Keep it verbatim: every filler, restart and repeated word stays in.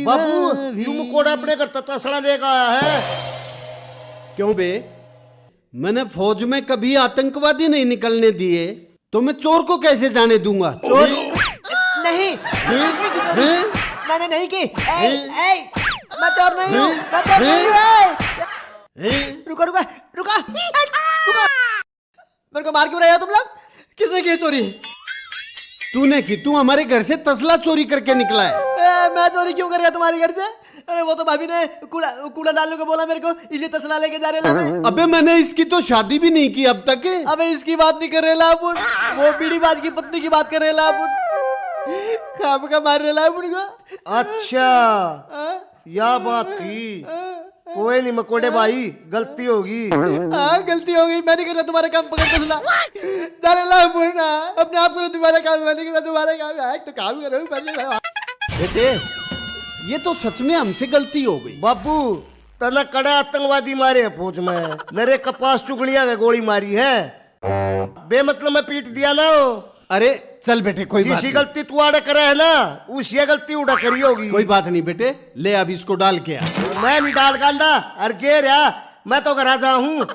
बाबू, यू मकोड़ा अपने घर तक तसला लेकर आया है। क्यों बे, मैंने फौज में कभी आतंकवादी नहीं निकलने दिए, तो मैं चोर को कैसे जाने दूंगा? चोर नहीं, कुछ नहीं की चोरी। हैं? मैंने नहीं की। ए, हैं? ए, मैं चोर नहीं हूँ, हैं? मैं चोर नहीं हूँ। ए। हैं? रुको, रुको, रुको, रुको। मेरे को मार क्यों रहे हो तुम लोग? किसने की चोरी? तूने की, तू हमारे घर से तसला चोरी करके निकला है। ए, मैं चोरी क्यों कर गया तुम्हारे घर से? अरे, वो तो भाभी ने कूड़ा, कूड़ा डालने को बोला मेरे को, इसलिए तसला लेके जा रहे ला मैं। अबे, मैंने इसकी तो शादी भी नहीं की अब तक। अबे, इसकी बात नहीं कर रहे ला अपन, वो बीड़ीबाज की पत्नी की बात कर रहे ला अपन। खाम का मार रहे ला अपन को। अच्छा, हाँ? या बात थी। हाँ? कोई नहीं मकोड़े भाई, गलती होगी। हाँ, गलती हो गई, मैं नहीं करता तुम्हारा काम, पकड़ तसला। डाले ला बोलना, अपने आप करो तुम्हारा काम, मैं नहीं करता तुम्हारा काम। एक तो काम करो, मर जाओ। बेटे, ये तो सच में हमसे गलती हो गई। बाबू, तने कड़े आतंकवादी मारे हैं फौज में, नरे कपास चुगलियां के गोली मारी है, बेमतलब में पीट दिया ना हो। अरे चल बेटे, कोई बात जिसी नहीं। गलती तू आड़े करे है ना, उसी गलती उड़ा करी होगी। कोई बात नहीं बेटे, ले अब इसको डाल के आ। मैं नहीं डाल गांदा, अर गे रहा, मैं तो घरा जा हूँ।